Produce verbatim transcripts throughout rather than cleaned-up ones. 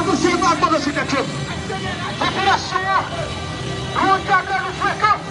Avanse ak motosiklet yo. Popilasyon an, nou gade nou frekan.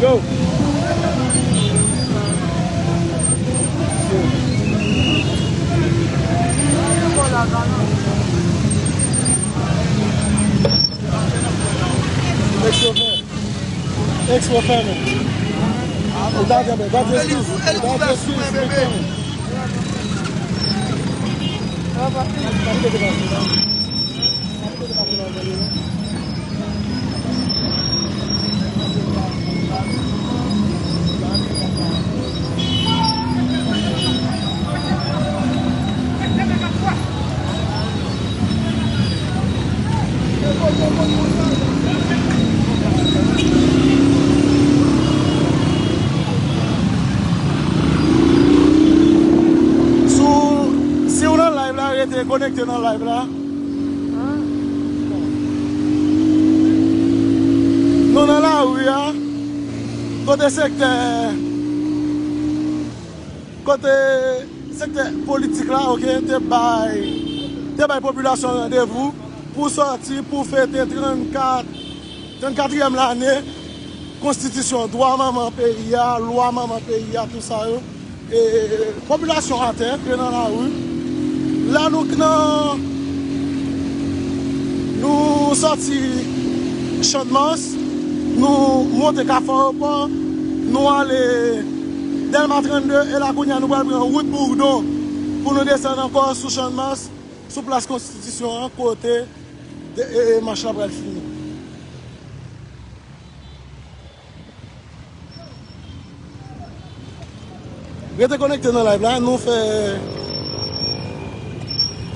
Yo. Expo fèmen. Expo fèmen. Ou ta di, ou ta di eskiz, ou ta di eskiz, men fèmen. Si w, si w nan live la, rete konekte nan live la. Nou nan lari a, kote sektè, kote sektè politik la, oke, te bay, te bay popilasyon randevou pou sòti, pou fete trannkat, trannkatriyèm lane konstitisyon, dwa manman peyi a, lwa manman peyi a, tout sa yo. E, popilasyon atè, te nan lari. La nou k nan, nou sòti Channmas, nou monte Kafou Ayewopò, nou ale Dèlma trannde, e la kounye a nou pral pran wout Bourdon pou nou desann ankò sou Channmas, sou plas Konstitisyon an, kote de, e, e, mach la pral fini. Rete konekte nan live la, nou fè,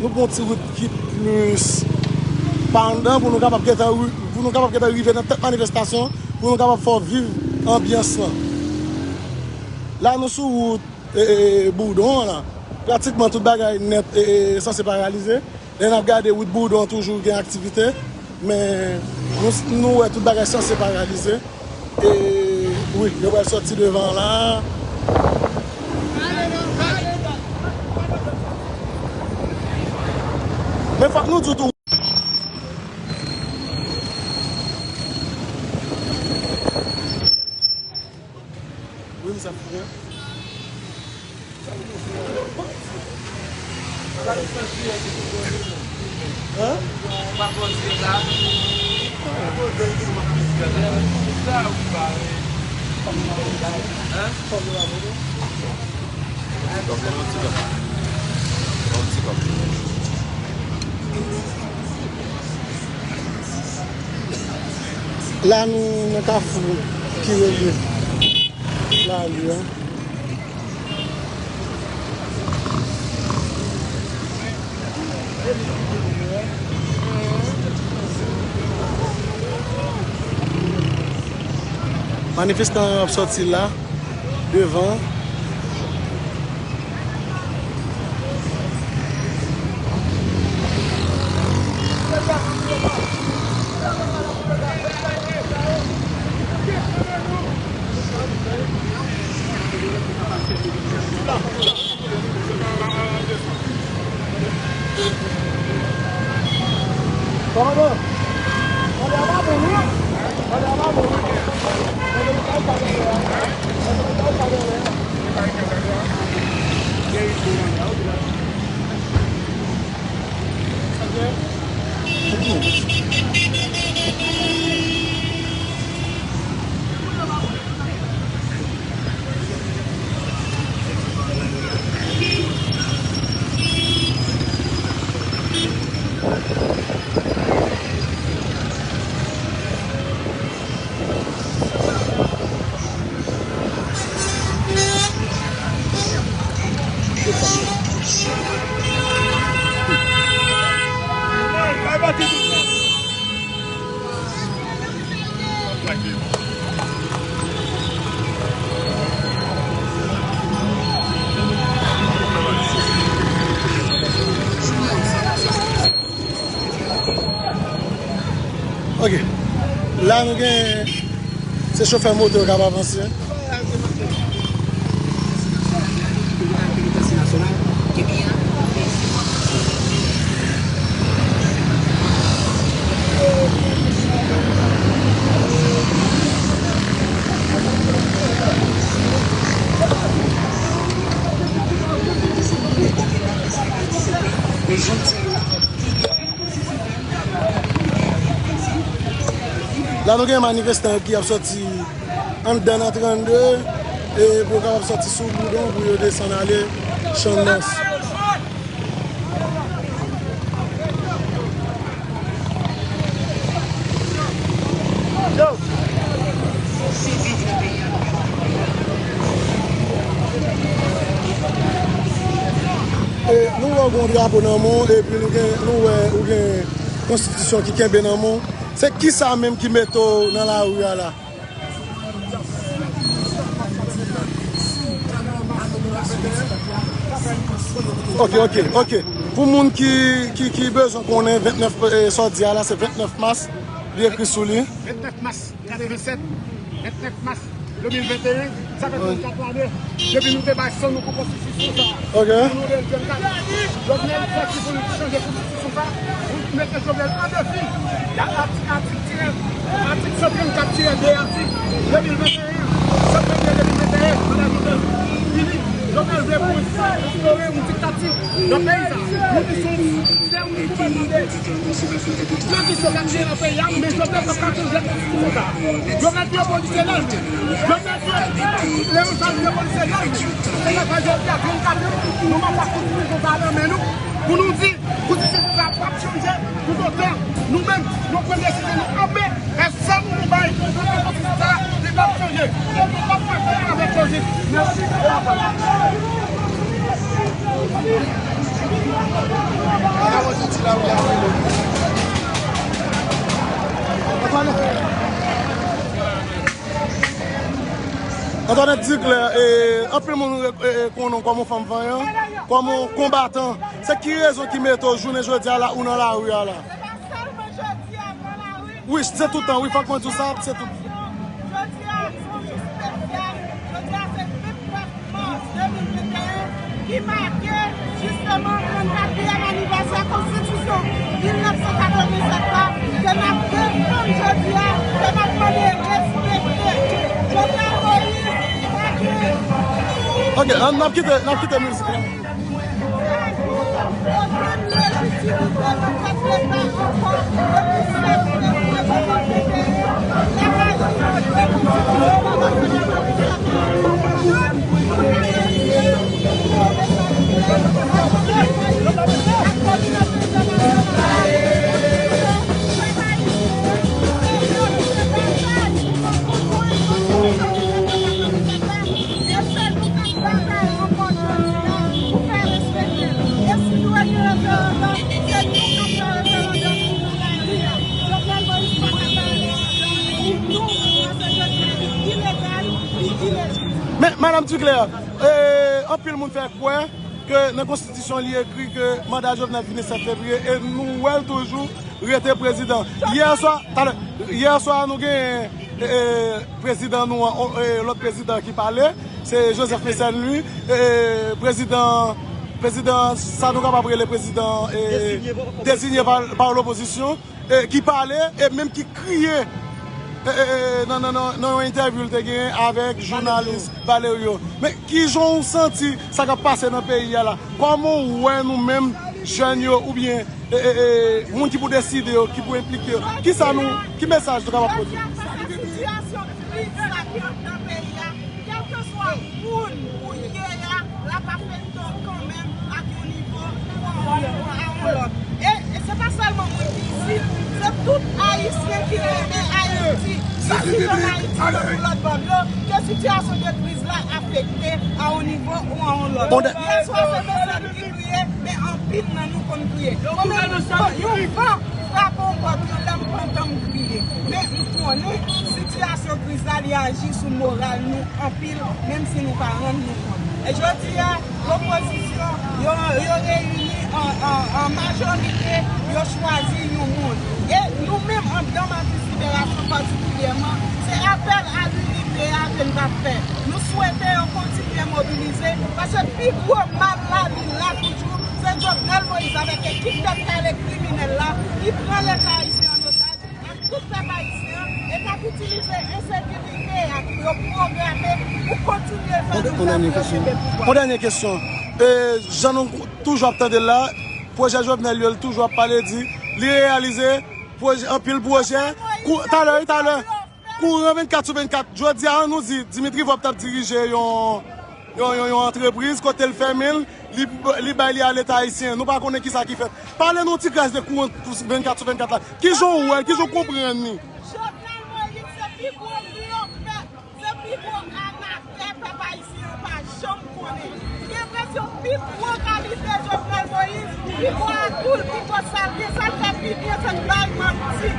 nou pran ti wout ki plis pa anndan pou nou kapab gentan ri-, pou nou kapab gentan rive nan tèt manifestasyon, pou nou kapab fè w viv anbyans lan. La nou sou wout, e, e, e, Bourdon an la. Pratikman tout bagay nèt, e, e, sanse paralize. Lè n ap gade wout Bourdon an toujou gen aktivite, men nou, nou wè tout bagay sanse paralize. E wi, yo pral sòti devan la. Men fòk nou di tou. Wi, m sa fou, wi. Hein? La nou nan kafou ki rele lari a. Manifestan yo ap sòti la, devan. Ok. La nou gen, se chofè moto yo k ap avanse. La nou gen manifestan ki ap sòti anndan nan trannde, e pou yo kapab sòti sou Boudon pou yo desann ale Channmas. E nou wè w gen yon drapo nan men w, epi nou gen, nou wè ou gen konstitisyon ki kenbe nan men w. Se kisa menm ki mete w nan lari a la? Ok, ok, ok. Pou moun ki, ki, ki bezwen konnen ventnèf, eh, sa w di a la, se ventnèf mas, li ekri sou li. Ventnèf mas katrevennsèt, ventnèf mas de mil venteyen, sa fè trannkat lane depi nou te bay san nou pou konstitisyon sa a. Ok. Pou nou rejwenn kay nou. Jovenel sòti pou nou chanje konstitisyon sa a, pou mete Jovenel an defi. Atik, atik tirè, atik san trannkat tirè de atik de mil venteyen, san trannde de mil venteyen, pandan Jovenel vini, Jovenel vle pou enstore yon diktati nan peyi sa a. Nou di se yon Se yon gouvènman de tranzisyon k ap jere nan peyi a, men Jovenel p ap ka chanje konstitisyon sa a. Jovenel di yo polisye l. Jovenel di yo Leon Charles se polisye l. Se nan fè jodi a, trannkat an, nou mete konstitisyon sa a nan men nou, pou nou di konstitisyon sa a p ap chanje toutotan nou menm, nou pran desizyon nou kanpe. Èske sa nou bay pou pran konstitisyon sa a, li p ap chanje? Li p ap mache avèk lojik. Mèsi. Antoinette Duclair, e, anpil moun e, e, konnen w kòm yon fanm vanyan, kòm yon konbatan. Se ki rezon ki mete w jounen jodi a la, ou nan lari a la? Se pa sèlman jodi a m nan lari. Wi, se tout tan, wi, fòk mwen di w sa, se tout. Jodi a, se yon jou espesyal. Jodi a, se vennèf mas de mil venteyen ki make, jisteman, trannkatriyèm anivèsè Konstitisyon mil nèf san katrevennsèt la, ke n ap defann jodi a, ke n ap mande respekte. Jovenel Moïse pa gen Ok, n ap kite, n ap kite mizik la. Men, Madam Duclair, e, anpil moun fè kwè ke nan konstitisyon li ekri ke manda Jovenel fini sèt fevriye e nou wè l toujou rete prezidan. Yè swa, talè, yè swa nou gen, e, e, prezidan nou an, e, lòt prezidan ki pale, se Joseph Mécène Louis, e, prezidan, prezidan, sa nou kapab rele prezidan, e, dezinye pa, pa lopozisyon, e, ki pale e menm ki kriye, e, e, e, nan, nan, nan, nan yon entèvyou l te genyen avèk jounalis Valerio. Men kijan w santi sa k ap pase nan peyi a la? Kòman w wè nou menm jèn yo oubyen, e, e, e, moun ki pou deside yo, ki pou enplike yo? Kisa nou, ki mesaj nou kapab pote? Kèlkeswa moun ou ye a, l ap afekte w kanmenm ak yon nivo ou a yon, ou a yon lòt. E, e se pa sèlman moun ki isit, se tout Ayisyen ki renmen Ayiti, isit an Ayiti, tankou lòt bòm yo, ke sitiyasyon de kriz la afekte a yon nivo ou a yon lòt. Yè swa se te sèl ki kriye, men anpil nan nou konn kriye. Mwen menm, yon van frape yon pòt, yon lè m pantan m kriye. Men m konnen sitiyasyon kriz la, li aji sou moral nou anpil, menm si nou pa rann nou kont. E jodi a, lopozisyon, yo, yo reyini an, an, an majorite, yo chwazi yon moun. E nou menm, anndan Matis Liberasyon patikilyèman, se apèl a linite a ke n t ap fè. Nou swete yo kontinye mobilize, paske pi gwo mal la, li la toujou, se Jovenel Moïse avèk ekip tèt kale kriminèl la ki pran Leta ayisyen an otaj, ak tout pèp ayisyen an, e k ap itilize ensekirite a pou yo pwograme pou kontinye fè nou pè pou yo kenbe pouvwa. Yon dènye kesyon. E, jan nou toujou ap tande l la, pwojè Jovenel yo, l toujou ap pale di, li reyalize pwojè, anpil pwojè. Kou, talè, wi, talè. Kouran vennkat sou vennkat. Jodi a, an nou di, Dimitri Vorbe t ap dirije yon, yon, yon, yon antrepriz, kote l fèmen l, li, li bay li a Leta ayisyen. Nou pa konnen kisa ki fèt. Pale nou ti kras de kouran vennkat sou vennkat la. Kijan w wè l, kijan w konprann li? Jovenel Moïse se pi gwo blofè, se pi gwo anakè pèp ayisyen an pa janm konnen. Gen enpresyon pi gwo kalite Jovenel Moïse, pi gwo akoul, pi gwo salte, sa l fè pi byen, se bay manti.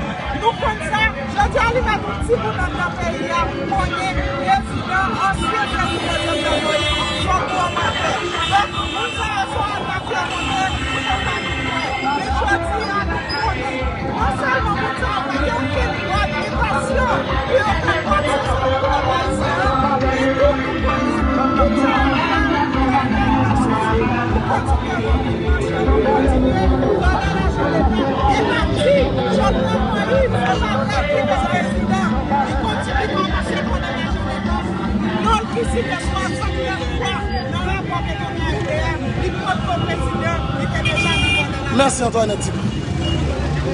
Nou konn sa, jodi a li mèt yon timoun anndan peyi a konnen prezidan, ansyen prezidan Jovenel Moïse, se yon gwo mantè. Donk, moun sa yo se yon atak yo montre pou yo pa vin kwè. Men jodi a, nou konnen, non sèlman moun sa yo pa gen okenn bòn entansyon pou yo fè pati sou pouvwa ayisyen an, men tou nou konnen moun sa yo pa gen okenn entansyon pou kontinye mobilize, pou kontinye vòlè lajan Leta. E n ap di, Jovenel Moïse, se pa tèt li pou prezidan, li kontinye kòmanse vòlè lajan Leta. Non l ki site swasannnèf fwa nan rapò ke Jovenel te a, li potko prezidan, li te deja nan vòlè lajan. Mèsi, Antoinette Duclair.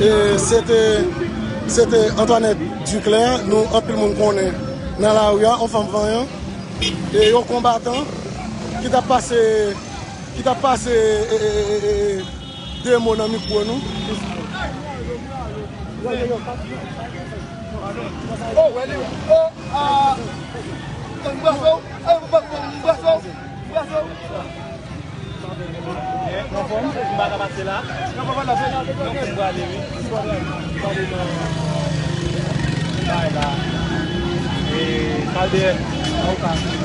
E, se te, se te Antoinette Duclair, nou anpil moun konnen nan lari a, yon fanm vanyan, e yon konbatan ki t ap pase, ki t ap pase, e, e, e, e, e, de mo nan mikwo nou. Oh, wè li, oh, ah, m brase w, eh, m brase w, m brase w. Anfòm, m pa ka pase la. Non, m prale, wi. M prale nan bay la. E, pral dèyè.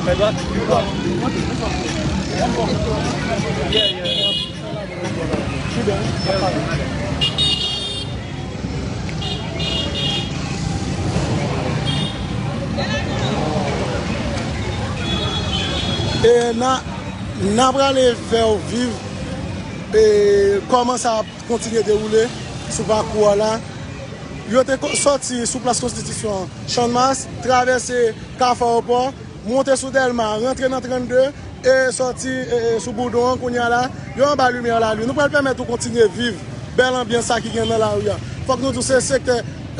Fè dwat, pi dwat. Yeah, yeah. E n a, n a prale fè w viv, e, kòman sa ap kontinye dewoule sou pakou a la. Yo te ko-, sòti sou plas Konstitisyon an, Channmas, travèse Kafou Ayewopò, monte sou Dèlma, rantre nan trannde, e sòti, e, e, sou Boudon an, kounye a la, yo anba limyè lalin. Nou pral pèmèt ou kontinye viv bèl anbyans sa ki gen nan lari a. Fòk nou di w se sektè,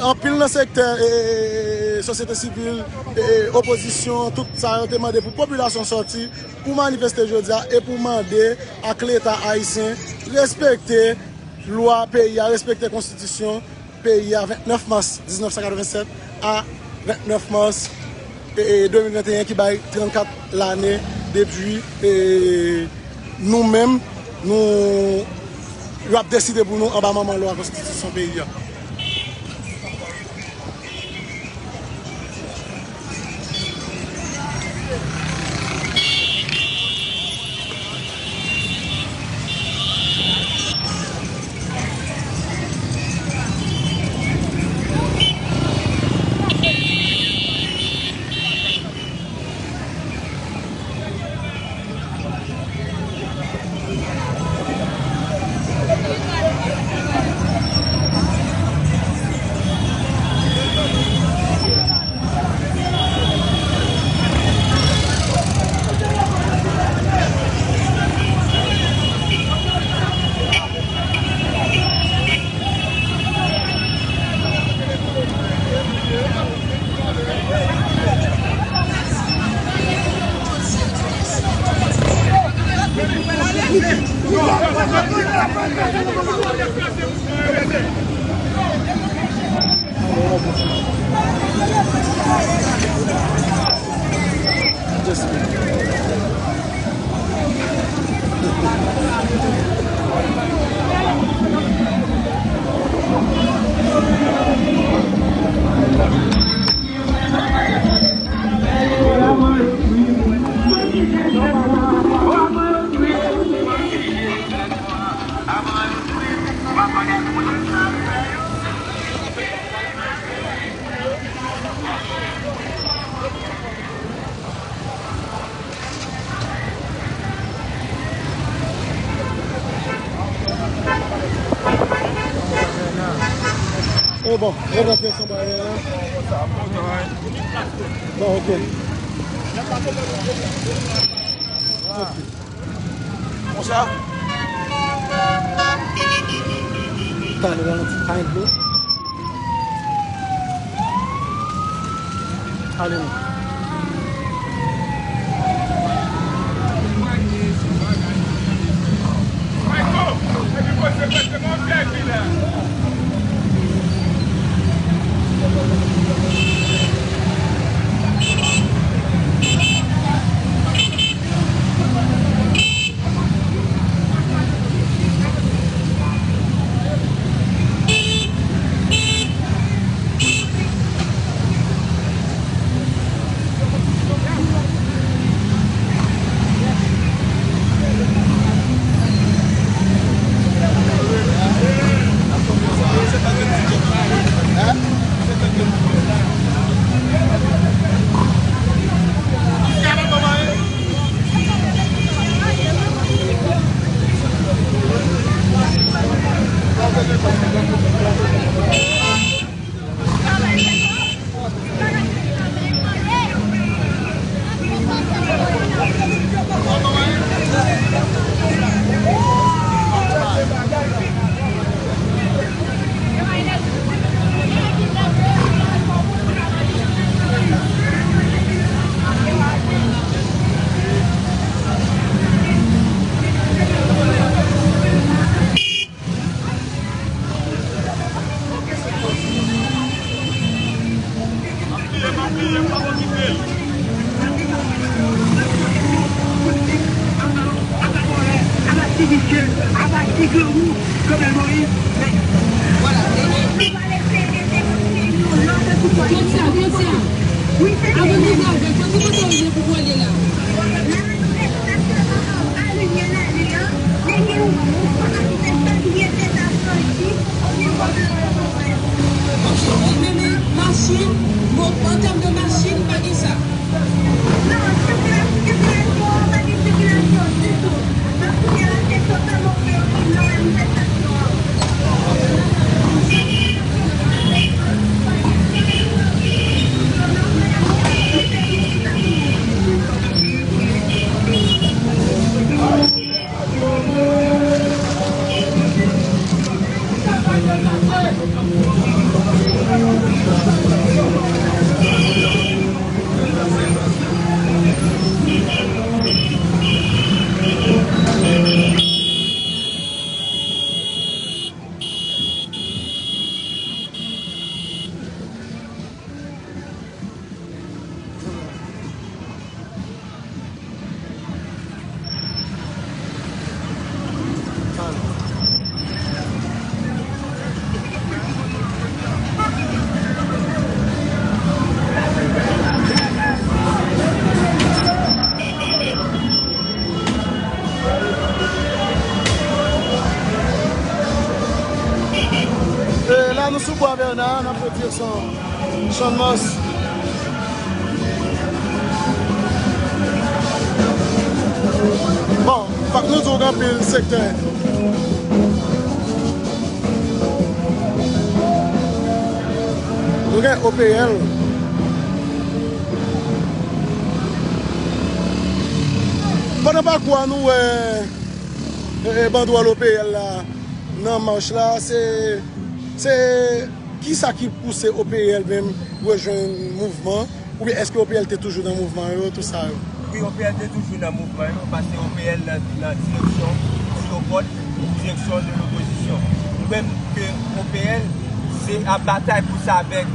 anpil nan sektè, e, e, e, e, sosyete sivil, e, e, opozisyon, tout sa yo te mande pou popilasyon sòti, pou manifeste jodi a, e pou mande ak Leta ayisyen respekte lwa peyi a, respekte konstitisyon peyi a, vennèf mas diznèf san katrevennsèt a vennèf mas, e, e, de mil venteyen, ki bay trannkat lane depi, e, nou menm, nou, yo ap deside pou nou anba manman lwa konstitisyon peyi a. E bon, e bon, kesyon barè a. Bon, ok. Ok. Konsa. Talè, ralanti, pa gen dlo. Ale non. Claudia, Claudia, avan nou rive, kote kote w ye pou w ale la? Ok, men, men, machin, bon, an tèm de machin, pa gen sa. Non, sikilasyon, sikilasyon, pa gen sikilasyon ditou. Nan kounye a, se totalman bloke nan manifestasyon an. Yo nan fè yon peyi ki pa fini. Nou sou Bwa Bèna, n ap pran direksyon Channmas. Bon, fòk nou di w gen anpil sektè. Nou gen O P L. Pandan pakou a, nou wè, e, e, bandwòl O P L la nan mach la, se, se kisa ki pouse O P L menm rejwenn mouvman? Oubyen èske O P L te toujou nan mouvman yo, tout sa yo? Wi, O P L te toujou nan mouvman yo, paske O P L nan, nan direksyon Sokòt, direksyon de lopozisyon. Nou menm ke O P L, se ap batay pou sa avèk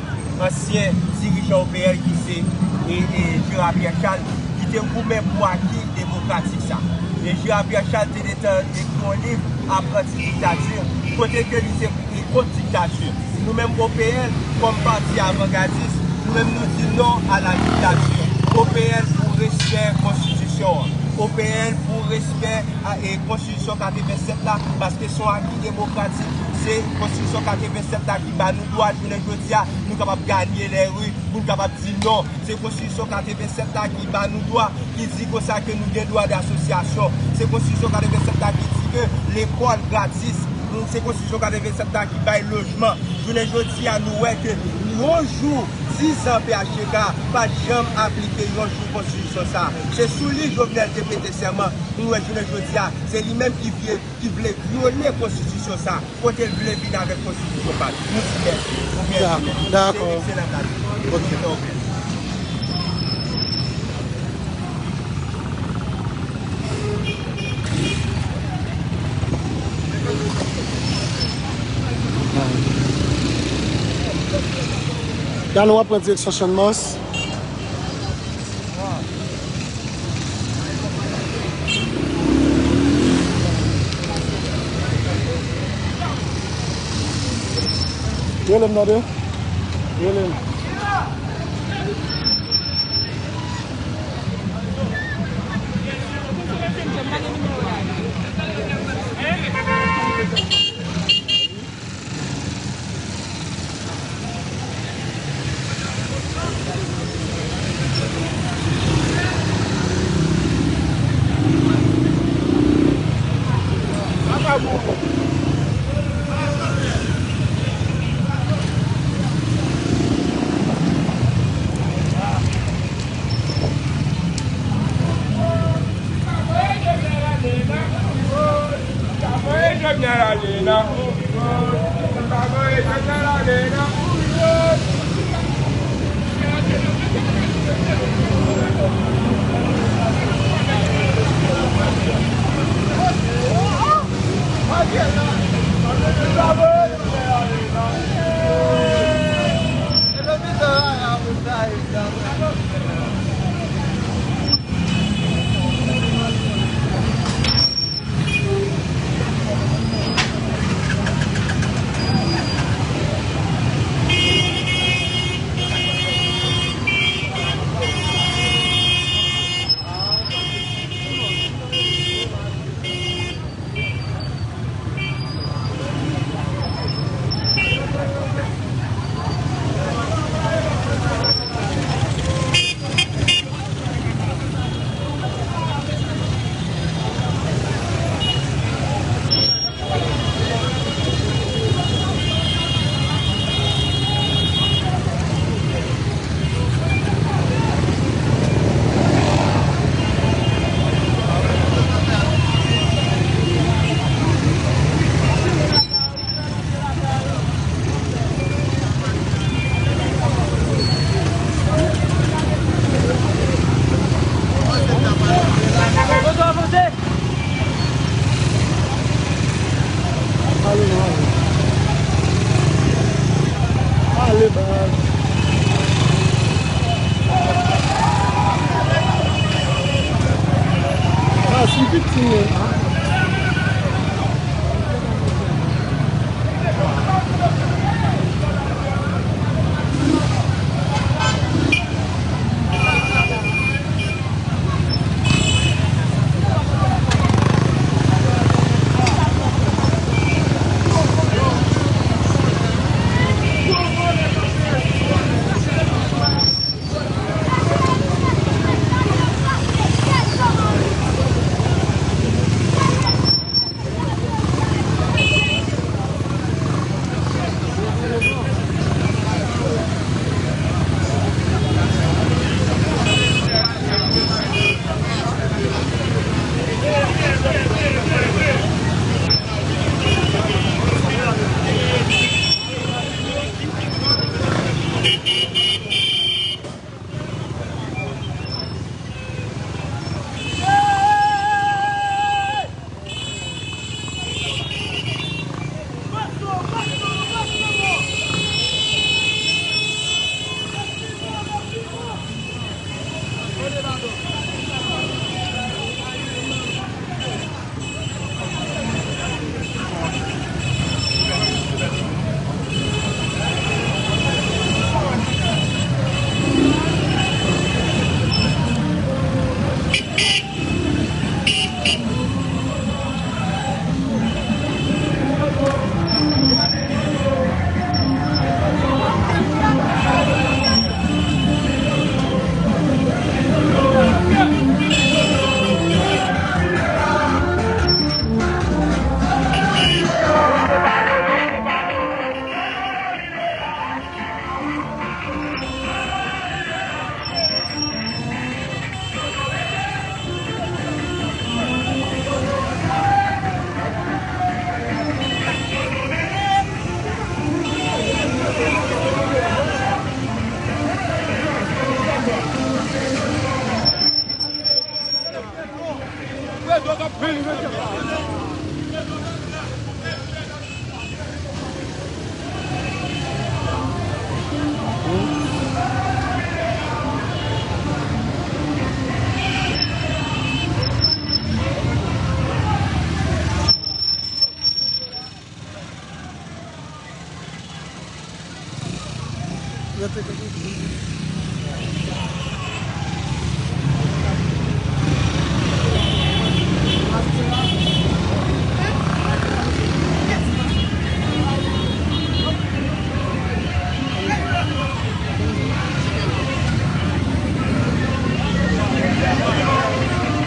ansyen dirijan O P L ki se, e, e, Gerard Pierre Charles, ki te goumen pou aki demokratik sa. E Gerard Pierre Charles te detan ekri yon liv, Apranti diktati, kote ke li te li kont diktati. Nou menm O P L, kòm pati avangadis, nou menm nou di non a la diktati. O P L pou respè konstitisyon an. O P L pou respè a, e, konstitisyon katrevennsèt la, paske se yon aki demokratik. Se konstitisyon katrevennsèt la ki ba nou dwa, jounen jodi a, nou kapab gade lari, pou n kapab di non. Se konstitisyon katrevennsèt la ki ba nou dwa, ki di konsa ke nou gen dwa dasosyasyon. Se konstitisyon katrevennsèt la ki di ke lekòl gratis. Se konstitisyon katrevennsèt la ki bay lojman. Jounen jodi a, nou wè ke yon jou, dizan P H T K pa t janm aplike yon jou konstitisyon sa. Se sou li Jovenel te prete sèman. Nou wè jounen jodi a, se li menm ki vye, ki vle vyole konstitisyon sa. Kote l vle vin avèk konstitisyon pa l. Nou di mèsi. Oubyen dakò. Se, se la plati. Ok. La nou ap pran direksyon Channmas. Rele m tande. Rele m. Ale, ale. Ale, baz. Baz, m viktim, men.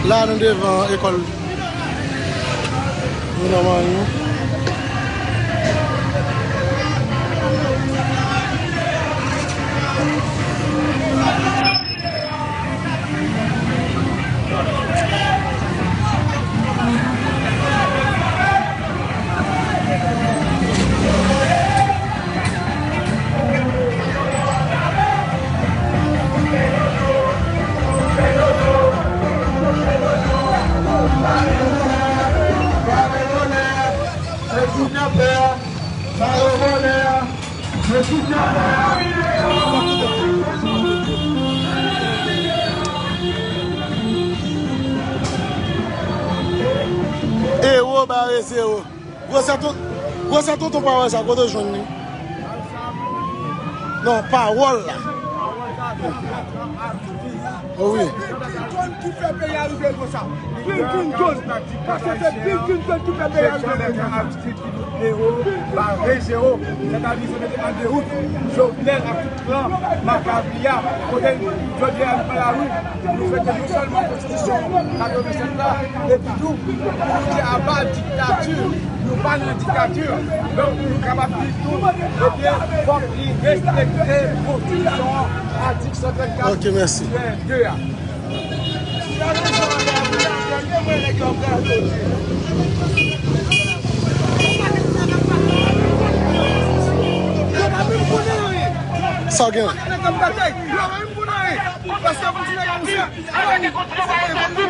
La nou devan ekòl. Nou nan Manyen. Ewo bare zewo. Gwosè ton, gwosè tonton pawòl sa, kote w jwenn li? Non, pawòl la. O wi. Bill Clinton ki fè peyi a rive konsa. Bill Clinton. Paske se Bill Clinton ki fè peyi a rive konsa. Aristide ki nou ewo, bare zewo. Sètadi se mete an dewout Jovenel ak tout plan makab li a. Kote jodi a nou pran lari, nou fete non sèlman konstitisyon katrevennsèt la, epi tou, pou nou di aba diktati, nou pa nan diktati. Donk, nou kapab di tou, ebyen, fòk li respekte konstitisyon an, atik san trannkat, ok, mèsi, de a. Sa w gen? Paske kontinye konsa. Alò,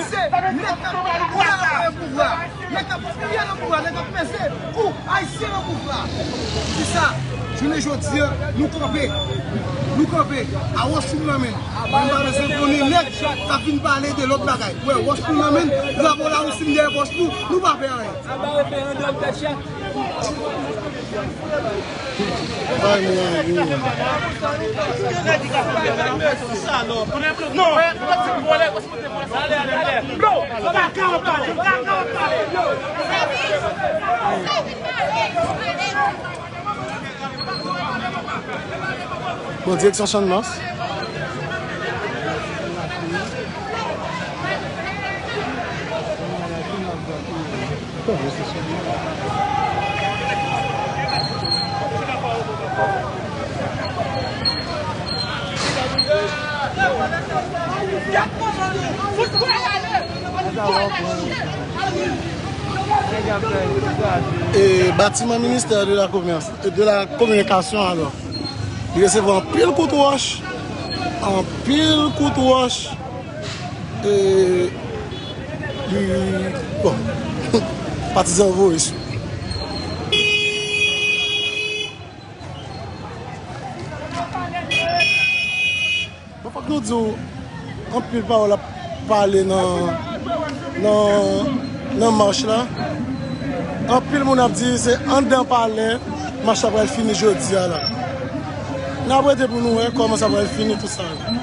se nèg k ap pran nan pouvwa. Nèg k ap fouye nan pouvwa, nèg k ap peze pou Ayisyen nan pouvwa. Kisa? Jounen jodi a, nou kanpe. Nou kanpe. A Washington nan men. Nou pa bezwen konnen nèg k ap vin pale de lòt bagay. Wè, Washington nan men, drapo la Washington dèyè pòch nou, nou pa pè anyen. Aba referandòm tèt chat. Bay mwen, wi. Bon, direksyon Channmas. E, batiman ministè de la komès, de la kominikasyon, alò, li resevwa anpil kout wòch, anpil kout wòch. E, li, bon, patizan voye sou. Bon, fòk nou di w, anpil pawòl ap pale nan, nan, nan mach la. Anpil moun ap di se anndan palè mach la pral fini jodi a la. N ap rete pou nou wè kòman sa pral fini tout sa la.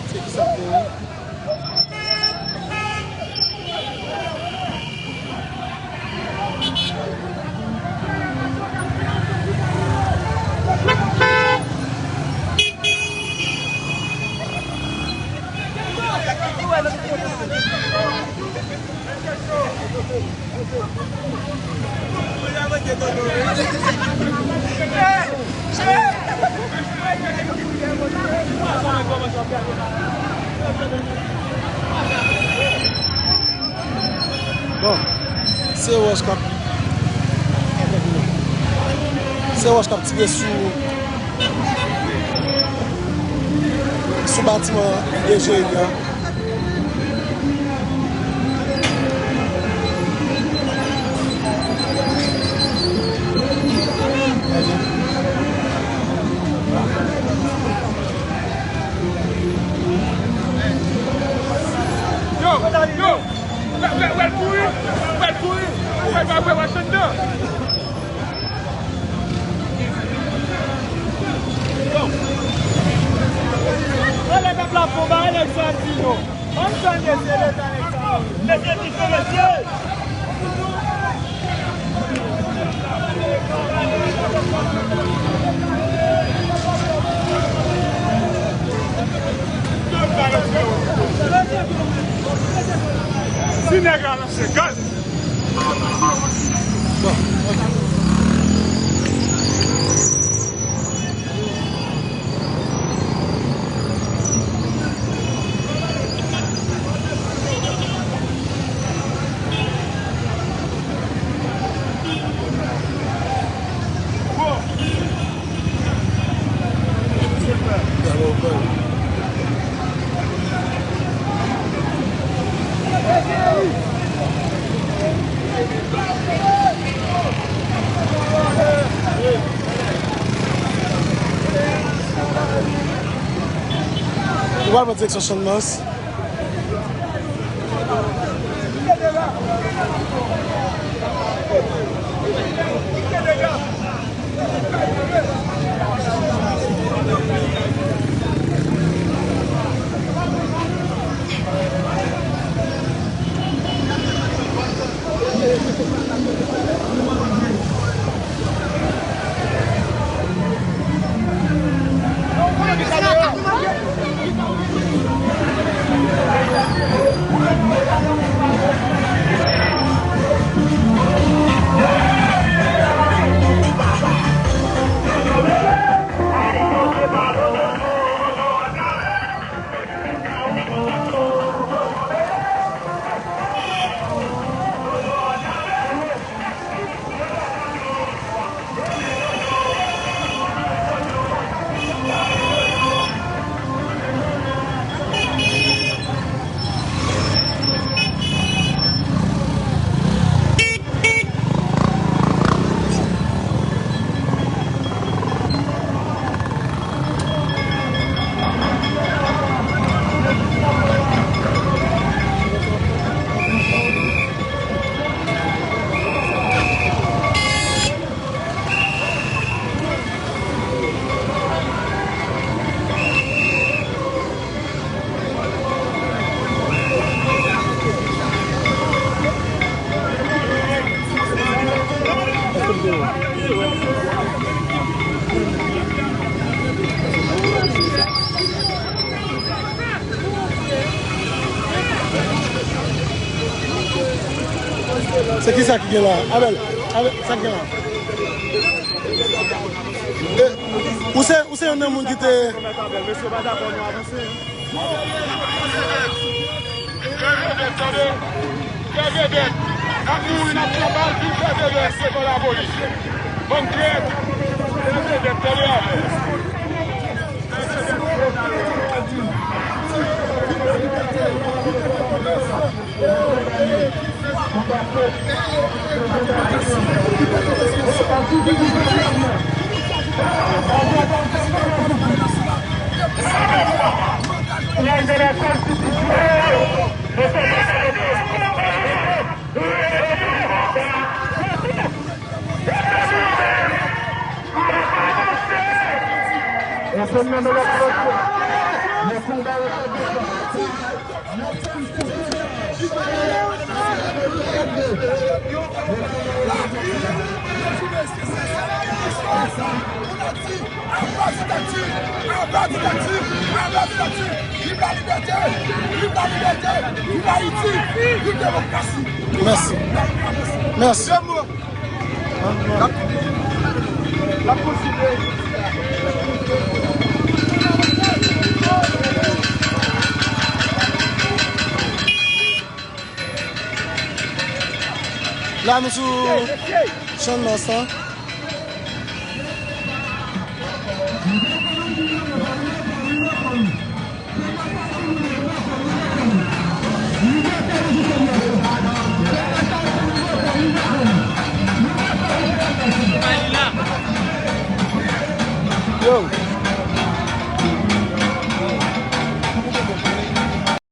Se ki sa k genyen? Bon, se wòch k ap, se wòch k ap tire sou, Sou batiman D G I a. Yo, yo, w al kouri, w al kouri, w al pa wè w ap anndan. Rele pèp la pou bay nèg sa di non. Bann sòlda se leta nèg sa yo. Mesye, mesye, mesye. Si nèg la lanse gaz. Ou pral pran direksyon Channmas. Se ki sa ki gen la? Abel, Abel, sa ki gen la? E, ou se, ou se youn nan moun ki te. Fè vedèt, tande. Fè vedèt. N ap mouri, n ap pran bal, vin fè vedèt devan lapolis. Bann trèt. Fè vedèt, tande avè. Anba diktati! Anba diktati! Anba diktati! Viv la libète! Viv la libète! Viv Ayiti! Viv demokrasi! Mèsi. Mèsi. La nou sou Channmas lan. Donk,